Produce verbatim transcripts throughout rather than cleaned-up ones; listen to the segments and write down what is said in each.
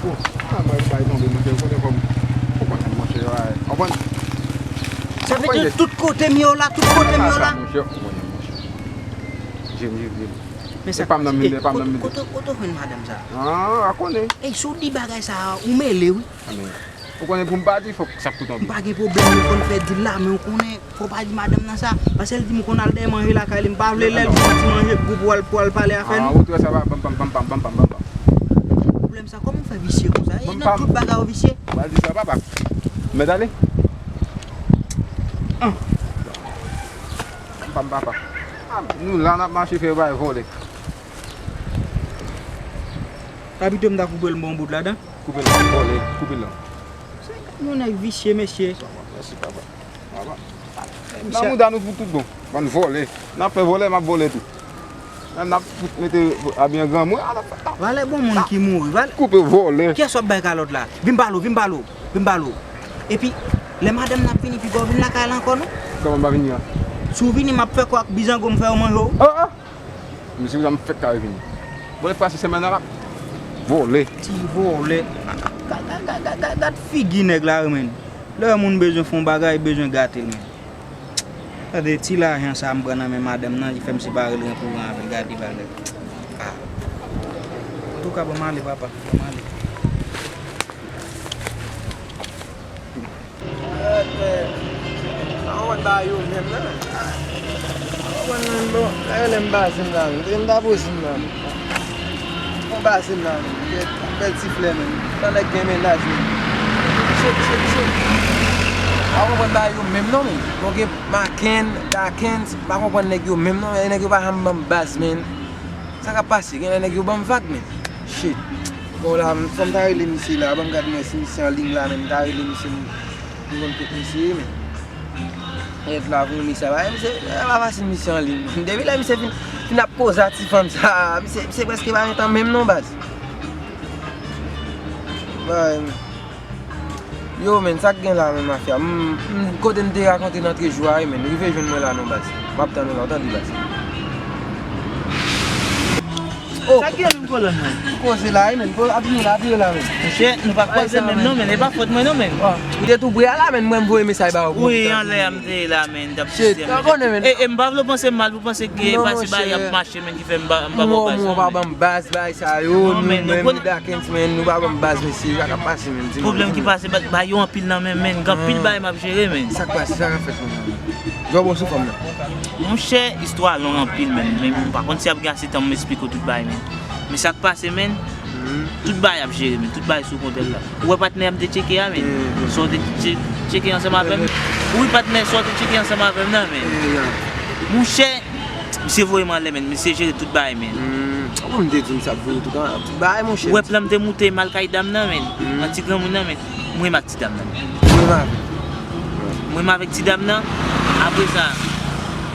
Oh, ah, mwen bay tonbe, monchè, ou konnen kòm, ou konnen, monchè, ay, konprann? Sa vle di tout kote m yo la, tout kote m yo la. Monchè, ou konnen, monchè. Jim, jim, jim. Men sa pa m nan men, pa m nan men. Kote, kote w jwenn madanm sa? Ah, a konnen. Ey, si w di bagay sa, ou mele, wi. Ah, men, ou konnen pou m pati, fòk sa koute anpil. M pa gen pwoblèm, nou konn fè dil la, men ou konnen. Fò w pa di madanm nan sa, paske l di m konn al dèyè manje lakay li, m pa vle lè l jwenn ti manje k gou pou al, pou al pale afè nou. Ah, ou trè sa, pa, pam, pam, pam. Pwoblèm sa, kòman w fè visye konsa? E nan tout bagay ou visye? Pral di sa, papa. Mèt ale. Ah. Pam, papa. Ah, nou la, n ap mache fè bay vòlè. Abitye m ta koupe l, m ba w yon bout ladan. Koupe l, vòlè, koupe l la. Se yon nèg visye, mesye. Mèsi, papa. Nan mouda nou pou tout bon. Bann vòlè. N ap fè vòlè, m ap vòlè tou. N ap fout mete abyen granmoun. Valè bon moun ki mouri. Valè. Koupe vòlè. Kiyès w ap bay kalòt la? Vin pale w, vin pale w, vin pale w. Epi, lè madanm nan ap vini, piga w vin lakay la ankò, non? Kòman m pa vini an? Si w vini, m ap fè kò ak bizango m fè yo manje w. Oh, oh! Mesye, m fèk kare vini. Vòlè pase semèn nan la. Vòlè. Ti vòlè. Gad, gad, gad, gad, gad figi nèg la, wi, menn. Lè moun bezwen fè yon bagay, bezwen gate l, menn. Gade ti lajan sa m pran nan men madanm nan, li fè m separe l nan kouran avè l, gade bagay. Ah. Antouka, ban m ale, papa, ban m ale. Sa konprann ba yo menm nan. Sa konprann nan, bon, sa yo lè m ba zen la menm. Te m ta pran zen la menm. Bon, ba zen la menm. Bèl ti flè menm. Tan nèg gen mennaj menm. Shit, shit, shit. Sa konprann ba yo menm non menm. Bon, gen Maken, Dakens, pa konprann nèg yo menm non. Nèg yo pa janm ban m baz menm. Sa k ap pase? Genlè nèg yo ban m vag menm. Shit. Bon la, fò m ta rele misye la, ban m gad mwen si misye an liy la menm, m ta rele misye, m, m konn tout misye, men. Rèv la pou misye, pa misye, e pa fasil misye an liy. Depi lè misye fin, fin ap koze a ti fanm sa, misye, misye prèske pa gentan menm non baz. Bay, men. Yo, menn, sa k gen la menm mafya? M, m, kote n te rakonte nan trejou a, wi, menn, rive jwenn mwen la non, baz. M ap tann ou la, w tande, baz. Oh! Sa k gen menm kolòn mwen? Koze la, wi, menn. Ko-, ap vini la, ap vini la, menn. Monchè, nou pa kwaze menm non, menn. E pa fòt mwen non, menn. Ou te tou pre a la, menn. Mwen, m voye mesaj ba ou. Wi, anlè a m te ye la, menn. Shit, pa konnen, menn. E, e m pa vle w panse m mal, ou panse k gen pase bagay ap mache, menn, ki fè m pa, m pa ba w baz non, menn. Baz, bagay sa yo, nou menm, nou Dakens, menn, nou pa ban m baz, mesye, sa k ap pase, menn, di m. Pwoblèm ki pase, ba, ba yo anpil nan men, menn, gen anpil bagay m ap jere, menn. Sa k pase, sa k ap fèt, menn? Jò bon sou fanm nan. Monchè, istwa long anpil, menn, men m pa konn si ap gen ase tan pou m esplike w tout bagay, menn. Men sa k pase, menn, tout bagay ap jere, menn, tout bagay sou kontwòl la. Ou wè patnè a m te tcheke a, menn? Sa w te tche-, tcheke ansanm avè m? Wi, patnè, sa w te tcheke ansanm avè m nan, menn? Monchè, misye voye m anlè, menn. Misye jere tout bagay, menn. Hmm. Ou konn m te di w sa pou tout bagay, monchè. Ou wè plan m te moute m al kay dam nan, menn. Hmm. Nan ti granmoun nan, menn. M renmen ak ti dam nan. Ou renmen avè l? M renmen avèk ti dam nan. Apre sa,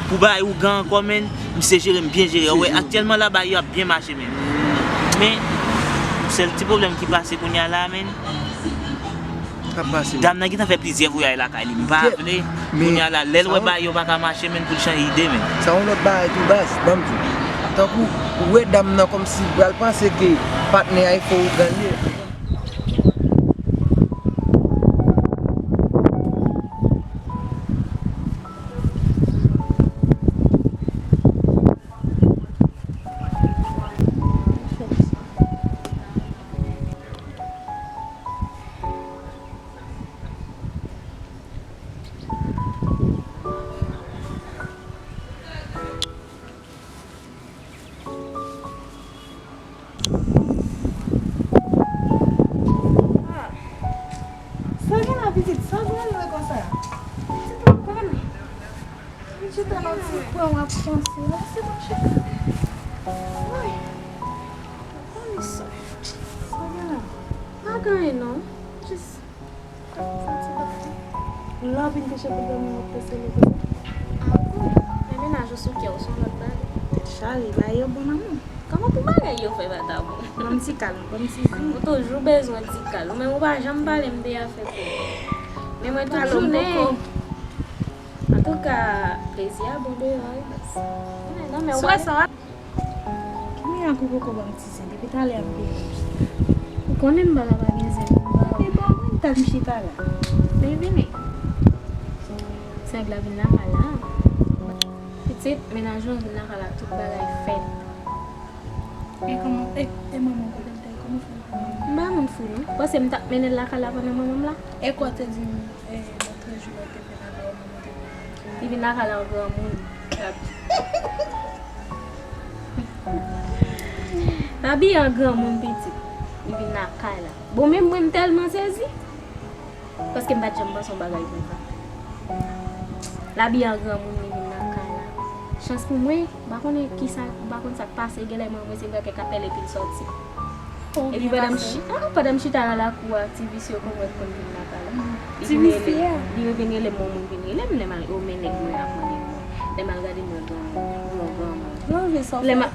pou bagay ougan ankò, menn, misye jere m byen jere. Ou wè, aktyèlman la, bagay yo ap byen mache, menn. Hmm. Men, sèl ti pwoblèm ki pase kounye a la, menn. K ap pase, menn. Dam nan gentan fè plizyè vwayaj lakay li. M pa vle. Kounye a la, lè l wè bagay yo pa ka mache, menn, pou l chanje ide, menn. Sa yon lòt bagay tou, baz, ban m di w. Tankou, ou wè dam nan kòmsi pral panse ke patnè a e fò ougan li ye. Ah. Sa gen la pitit, sa w pral wè konsa? Pitit ou pral. Ou chita nan ti kwen w ap panse la, se bon chita. Woy. Ou konn sa. Sa gen la? Pa gen anyen non. Jis Lòbin te chante dòmi w ap fè sele konsa. Ah bon? Men mennaj ou sou kè w, se yon lòt bagay. Tèt chaje, bagay yo bon nan men w. Kòman pou bagay yo fè pa ta bon? Ban m ti kal, ban m ti zen. Ou toujou bezwen ti kal. Ou menm ou pa janm pale m de afè kò w. Men mwen tout jounen. Antouka, plezi a bon deyò wi, baz. Men non, men ou pale. Kounya kou poko ban m ti zen, depi talè ap bebe. Ou Konnen m pa ka pa gen zen. Epi bon, mwen, m ta m chita la. Men vini. Sèg la vin lakay la. Pitit, mennaj mwen vin lakay la, tout bagay fèt. E kòman, e, e manman w kote l te ye? Kòman w fè? M pa moun fou, non. Panse m t ap mennen l lakay la pandan manman m la? E kwa te di m, e, nan trant jou la te fè lakay ou, manman te vin lakay ou? Li vin lakay la an granmoun. L abiye an granmoun, pitit. Li vin lakay la. Bon, men mwen, m tèlman sezi. Paske m pa t janm panse yon bagay konsa. L abiye an granmoun, li vin lakay la. Chans pou mwen, m pa konnen kisa, m pa konn sa k pase, genlè mwen, mwen se vrè kèk apèl epi l sòti. Epi pandan m chi-, ah, pandan m chita nan lakou a, ti visye yo konn mwen konn vin lakay la. Li vin rele m. Li vin rele m, yon moun vin rele m, lè m al, yo men nèg mwen ap mande m mwen. Lè m al gade mwen granmoun, yon granmoun. Lè m a-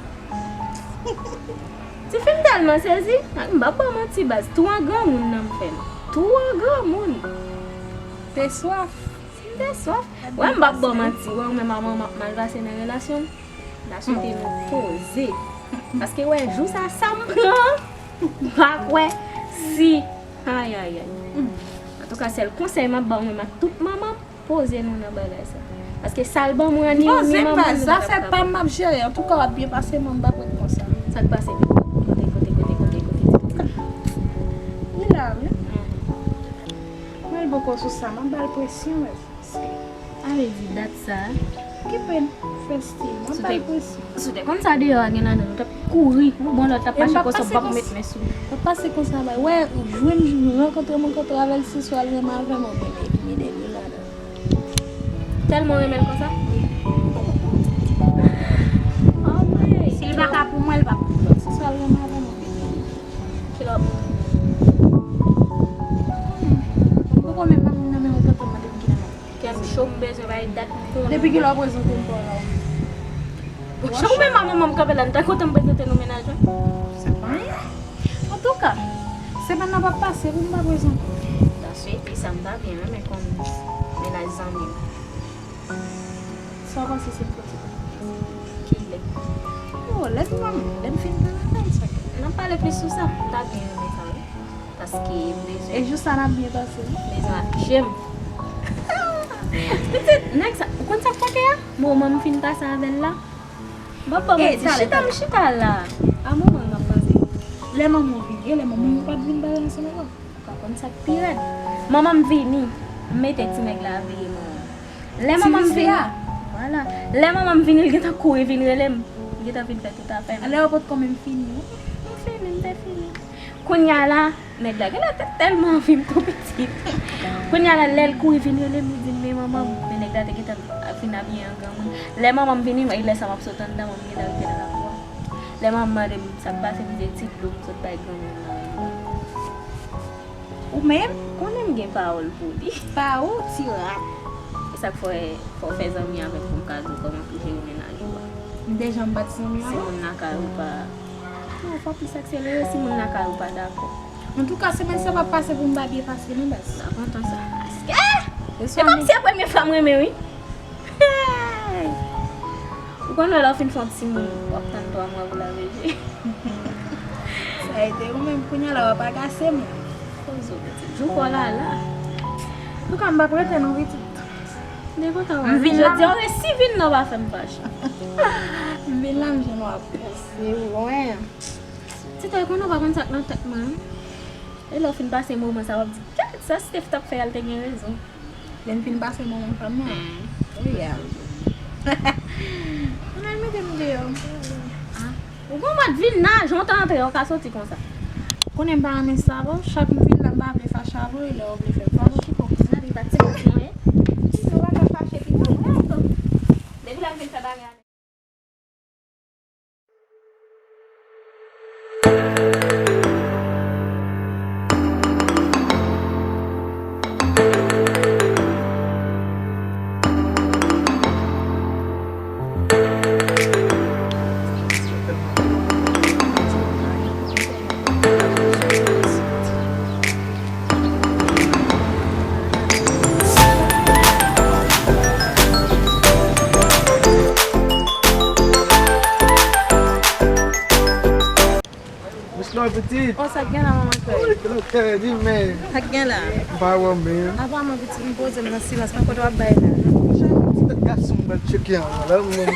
Tifi m tèlman sezi, m p ap ba w manti baz, tou an granmoun nan m fè l. Tou an granmoun. Te swaf. M te swaf. Wè m p ap ba w manti, wè ou menm a manman m ap mal pase nan relasyon m. M ta swete nou poze. Paske wè jou sa, sa m pran, m pa kwè si, ayayay. Antouka, sèl konsèy m ap ba w menm ak tout manman m, poze nou nan bagay sa. Paske sa l ban mwen an, ni ou ni manman m, nou pa t ap kapab. Zafè pa m, m ap jere. Antouka, w ap byen pase, mwen, m p ap ret konsa. Sa k pase? Kote, kote, kote, kote, kote? Li la, wi. Mwen, l poko sou sa, m ap ba l presyon, mèsi. Sa vle di dat sa a. Okipe l, fè stil, m ap ba l presyon. Si w te konn sa deyò a gen ladan l, ou t ap kouri, ou bon lè w t ap mache konsa, w p ap met men sou li. M ap pase konsa, bay. Wè, jwenn, rankontre m, rankontre avè l, se swa l renmen avè m, oubyen li, li degre ladan. Tèlman w renmen l konsa? Anmwey! Si l pa ka pou mwen, l pa pou lòt. Se swa l renmen avè m, oubyen li. Ki lòt moun? M poko menm nan men yon tonton mande m ki nan men. Kè m cho, m bezwen bay dat m konnen. Depi kilè w prezante m pa w la? Bon, chè, ou menm a manman m kanpe la, m ta kontan m prezante nou mennaj mwen. Se pa anyen. Antouka, semèn nan p ap pase pou m pa prezante w. M ta swete sa, m ta byen renmen konn mennaj zanmi m. Sa w panse si m soti pou m prezante w? Kilè? Yo, lè m, lè m fin pale avè l, sa. N ap pale plis sou sa, m ta byen renmen sa, wi. Paske m bezwen. E jou sa n ap byen pase, wi. Bezwen ak je m. Pitit, nèg sa, ou konn sa k pote a? Moman m fin pase avè l la. M ap ba w manti, chita m chita la. A moman m ap panse. Lè manman w vini, e lè manman w pa t vin pale ansanm avè w? Ou pa konn sa k pi rèd. Manman m vini, m mete ti nèg la veye manman m. Lè manman m vini, vwala. Lè manman m vini, l gentan kouri vin rele m. L gentan vin fè tout afè m. Alè w potko menm fini, non? M fini, m te fini. Kounye a la, nèg la genlè te tèlman anvi m tou pitit. Kounye a la, lè l kouri vin rele m, li di m, "Men manman m." Men nèg la te gentan fin abiye an granmoun. Lè manman m vini, e lè sa m ap sot anndan, manman m gentan rive nan lakou a. Lè manman m mande m sa k pase, m di, "Ti dlo m sot bay granmoun nan." Ou menm? Konnen m gen pawòl pou li. Pa ou, ti rat. E sa k fè, fò w fè zanmi avè m pou m ka di w kòman pou jere mennaj ou a. M deja m pa t zanmi avè w. Si moun lakay ou pa, non, fò w plis akselere, si moun lakay ou pa dakò. Antouka, semèn sa p ap pase pou m pa byen pase, non, baz. M ta kontan sa. Paske, e pa m si se premye fwa m renmen, wi. Hey! Ou konn wè lè w fin fè yon timoun, w ap tann twa mwa pou l al reje. Sa ede ou menm, kounye a la w ap agase m. Poze w pitit. Jou pa w la la. Antouka, m p ap rete non pitit. M te kontan wè w. M vin la. Jodi a w resi vin nan, w pa fè m fache. M vin la, m jwenn w ap panse lwen. Ti Toy, konnen w pa konn sa k nan tèt mwen. E lè w fin pase moman sa, w ap di, "Gad sa Steph t ap fè a, l te gen rezon." Lè n fin pase moman fanm nan. Wi, a. Konnen l mete m deyò. Ah. Ou gon mòd vin nan, jan w t antre, w ka soti konsa. Konnen m pa renmen sa, bon, chak m vin la, m pa vle fache avè w, e lè w vle fè m fache, fò m di, gade, pa ti moun mwen ye. Si nou pa ka fache, pi bon, brèf. Depi lè m vin fè bagay. Non, pitit. Oh, sa k gen la, manman krèy? Oke, di men. Sa k gen la? M pa wè w menm. Apa mwen, pitit, m poze m nan silans, nan kote w ap bay la? Ti tèt gason m pral tcheke an la. Mwen, mwen,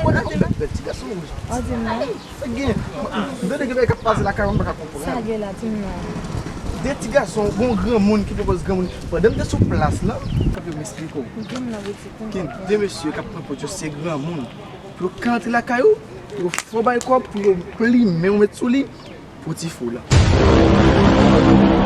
mwen, mwen, ti gason. Oh, di m non. Sa gen? M tande gen bagay k ap pase lakay mwen, m pa ka Sa konprann. Gen la, di m non. De ti gason, gon granmoun ki pwopoze granmoun. Pandan m te sou plas la, kanpe m esplike w. Di m non, pitit. Gen de mesye k ap pran pòz yo se granmoun. Pou yo ka antre lakay ou, pou yo fè w bay kòb, pou yo plimen w met sou li, pou ti fou la.